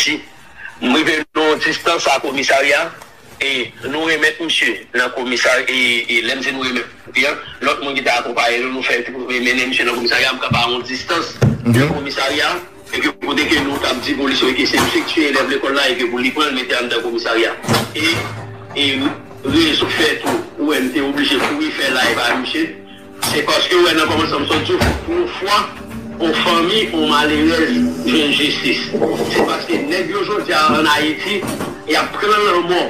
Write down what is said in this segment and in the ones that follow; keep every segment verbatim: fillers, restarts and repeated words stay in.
Ayiti. M rive nan yon distans a komisarya, e nou remèt misye nan komisarya, e, e lè m di nou remèt li an, lòt moun ki te akonpaye nou, nou fè mennen misye nan komisarya, m kanpe a yon distans de komisarya, e ke kote ke nou t ap di polis yo ke se misye ki tiye elèv lekòl la, e ke pou li pran l mete anndan komisarya. E, e rezon fè tou, ou wè m te oblije kouri fè live a misye, se paske ou wè nan kòmansman m sot di w, pou yon fwa, yon fanmi, yon malerèz jwenn jistis. Se paske nèg yo jodi a ann Ayiti, y ap pran lanmò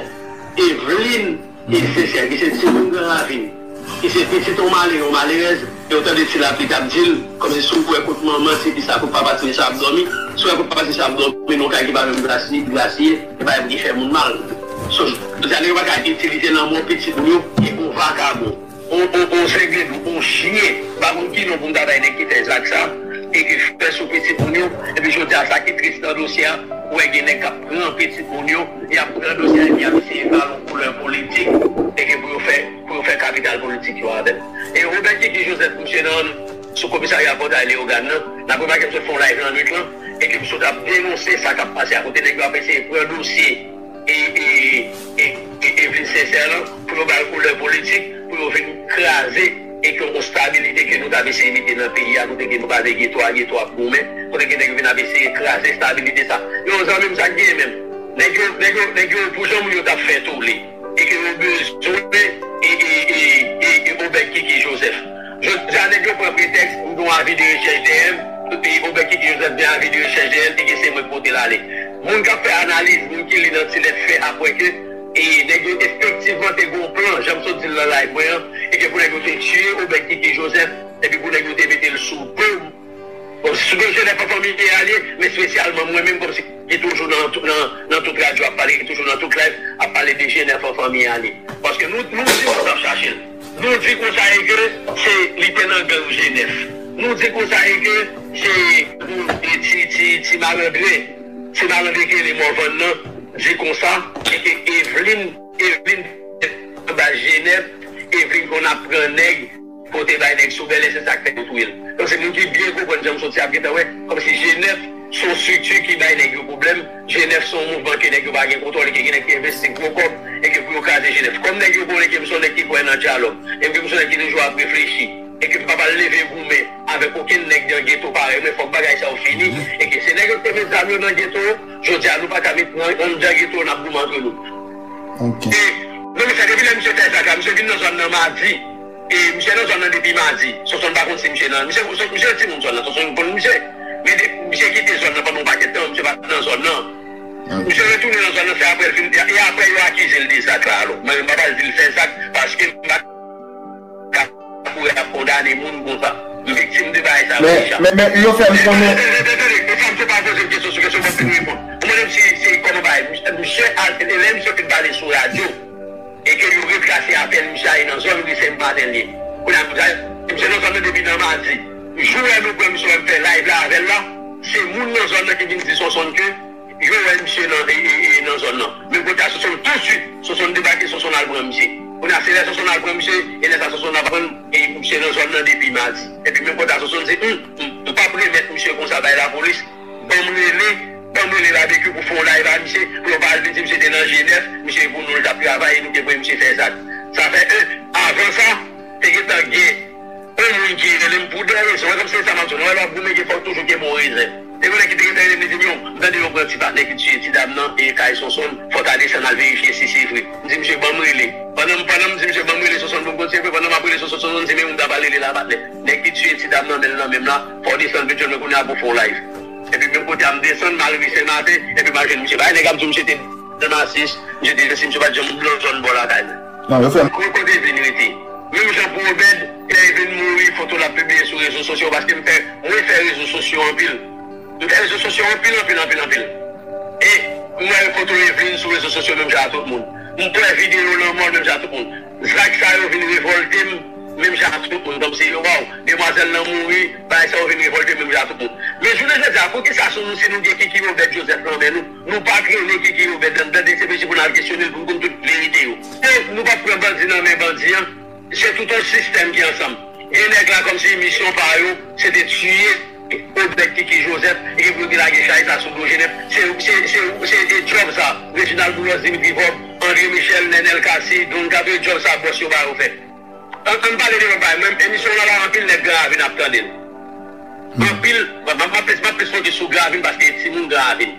Eveline e Sensè, ki se timoun Gran Ravin, ki se pitit yon malere, yon malerèz, e w tande Ti Lapli t ap di l, kòmsi si w wè kot manman ti fi sa, kot papa ti fi sa ap dòmi, si w wè kot papa ti fi sa ap dòmi nan yon kay ki pa menm glasiye, glasiye, se pa yon ki fè moun mal. So, jodi a, nèg yo pa ka itilize lanmò pitit moun yo, e yon vakabon, yon, yon, yon zengledou, yon chyen, m pa konn ki non pou m ta bay nèg ki fè zak sa, e ki fè sou pitit moun yo, epi jodi a, sa ki tris nan dosye a, ou wè gen nèg k ap pran pitit moun yo, y ap pran dosye a, epi y ap eseye ba l yon koulè politik, e ke pou yo fè, pou yo fè kapital politik yo avè l. E Robert Kiki Joseph, misye nan, sou komisarya Pòtay Leyogàn nan, n ap remake misye fè yon live lannwit lan, e ke misye t ap denonse sa k ap pase a, kote nèg yo ap eseye pran dosye e, e, e, e, e vin sensè lan, pou yo ba l koulè politik, pou yo vin kraze e ke yon stabilite ke nou t ap eseye mete nan peyi a, kote ke nou pa vle geto a, geto ap goumen, kote ke nèg yo vin ap eseye kraze stabilite sa. Yo, zanmi m, sa k genyen menm? Nèg yo, nèg yo, nèg yo, pou jan moun yo t ap fè tole, e ke yo bezwen, e, e, e, e, e Obed Kiki Joseph. Jodi a, nèg yo pran pretèks, m gen yon avi de rechèch dèyè m, e Obed Kiki Joseph gen avi de rechèch dèyè l, e ke se mwen k pote l ale. Moun k ap fè analiz, moun ki li nan ti lèt fè ap wè ke, e nèg yo efektivman te gen yon plan, jan m sot di l nan live mwen an, e ke pou nèg yo te tiye Obed Kiki Joseph, epi pou nèg yo te mete l sou do m. Bon, sou do Jenèf an fanmi a l ye, men espesyalman mwen menm, kòmsi ki toujou nan, nan, nan tout radyo ap pale, ki toujou nan tout live ap pale de Jenèf an fanmi a l ye. Paske nou, nou di moun ap chache l. Nou di konsa e ke se, li te nan gang Jenèf. Nou di konsa e ke se, e ti, ti, ti malandren, ti malandren ki rele Morvan nan, di konsa, e ke Eveline, Eveline anba Jenèf, Eveline konn ap pran nèg, pote bay nèg sou bèlè, se sa k fè yo touye l. Donk, se moun ki byen konprann jan m soti ap gentan wè, kòmsi Jenèf se yon estrikti ki bay nèg yo pwoblèm, Jenèf se yon mouvman ke nèg yo pa gen kontwòl, e ke gen nèg ki envesti gwo kòb, e ke pou yo kraze Jenèf. Kòm nèg yo konnen ke m se yon nèg ki kwè nan dyalòg, e ke m se yon nèg ki toujou ap reflechi, e ke m pa pral leve goumen avèk okenn nèg nan geto parèy mwen, fòk bagay sa yo fini, e ke se nèg yo ki te met zam yo nan geto, jodi a nou pa ka met nan, anndan geto, n ap goumen antre nou. E, non, men sa, depi lè misye fè sa, misye vin nan zòn nan madi, e misye nan zòn nan depi madi. Sonson pa konn si misye nan. Misye, misye timoun zòn nan, Sonson konn misye. Men de, misye kite zòn nan pandan yon pakèt tan, misye pa t nan zòn nan. Misye retounen nan zòn nan, se apre l fin, e, e apre yo akize l de zak la, alò. Mwen menm, m pa pral di l fè zak, paske m pa ka kouri ap kondane moun konsa. M viktim de bagay sa yo deja. Men, men, men yo fè m konnen. Tande, tande, tande, tande, men sa misye pa poze m kesyon sou kesyon, mwen fin reponn. Ou mande m si, si kòman bagay. Misye, misye al, lè misye fin pale sou radyo, e ke yo retrase apèl misye a, e nan zòn ri Sen Maten l ye. Kounye a, misye nan zòn nan depi nan madi. Jou wè nou pran misye, wè m fè live la avè l la, se moun nan zòn nan ki vin di Sonson ke yo wè misye nan, e, e, e, nan zòn nan. Men kote a Sonson, tousuit, Sonson debake, Sonson al pran misye. Kounye a, se lè Sonson al pran misye, e lè sa Sonson ap pran, e, misye nan zòn nan depi madi. Epi men kote a Sonson di, hum, m p ap remèt misye konsa bay lapolis. Ban m rele, ban m rele Babekyou pou fè yon live a misye, pou yo pa al vin di misye te nan Jenèf, misye pou nou l t ap travay, e nou te voye misye fè zak. Sa fè, e, avan sa, te gentan gen yon moun ki rele m pou de rezon. Wè kòmsi se sa m ap di w. Lè w ap goumen, gen fòk toujou gen bon rezon. Te gen nèg ki te gentan rele m, li di m, yo, m tande yo pran ti patnè ki tiye ti dam nan, e kay Sonson, fò w ta desann al verifye si se vre. M di misye, ban m rele. Pandan, pandan m di misye, ban m rele Sonson pou m konn si se vre, pandan m ap rele Sonson, Sonson di, men moun ta pral rele la patnè. Nèg ki tiye ti dam nan, men l nan men m la, fò w desann vit jwenn mwen kounye a pou fè yon live. Epi menm kote a m desann, m al ri Sen Maten, epi m al jwenn misye. Bay nèg ap di w misye te nan Masis, misye te si misye pa t janm nan zòn bò lakay mwen. Non, yo fè m. Kote Eveline rete? Menm jan pou Obed, lè Eveline mouri, foto l ap pibliye sou rezo sosyo, paske m fè, mwen fè rezo sosyo anpil. M fè rezo sosyo anpil, anpil, anpil, anpil. E m wè foto Eveline sou rezo sosyo menm jan a tout moun. M kwè videyo lanmò l menm jan a tout moun. Zak sa yo vin revòlte m, menm jan a tout moun. Kòmsi, waw, demwazèl lan mouri, bagay sa yo vin revòlte m menm jan a tout moun. Men jounen jodi a, poukisa si nou, si nou gen Kiki Obed Joseph nan men nou, nou pa t rele Kiki Obed nan, nan D C P J pou n al kesyone l, pou n konn tout verite yo? E nou p ap pran bandi nan men bandi an. Se tout yon sistèm ki ansanm. Gen nèg la kòmsi misyon pa yo, se te tiye Odèk Kiki Joseph, epi pou yo te lage chay sa sou do Jenèf. Se, se, se, se, se djòb sa, Reginald Boulos, Dimitri Vorbe, André Michel, Nenel Cassy, Don Gabriel, djòb sa bòs yo ba yo fè. Ann, ann pale de lòt bagay. Mwen, emisyon w lan la, anpil nèg Gran Ravin ap tande l. Anpil, m ap, m ap plis, m ap plis fokis sou Gran Ravin paske e timoun Gran Ravin.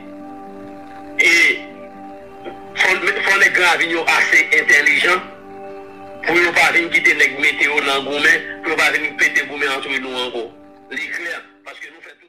E fò, fò nèg Gran Ravin yo ase entèlijan pou yo pa vin kite nèg mete yo nan goumen, pou yo pa vin pete goumen antre nou ankò. Li klè, paske nou fè tout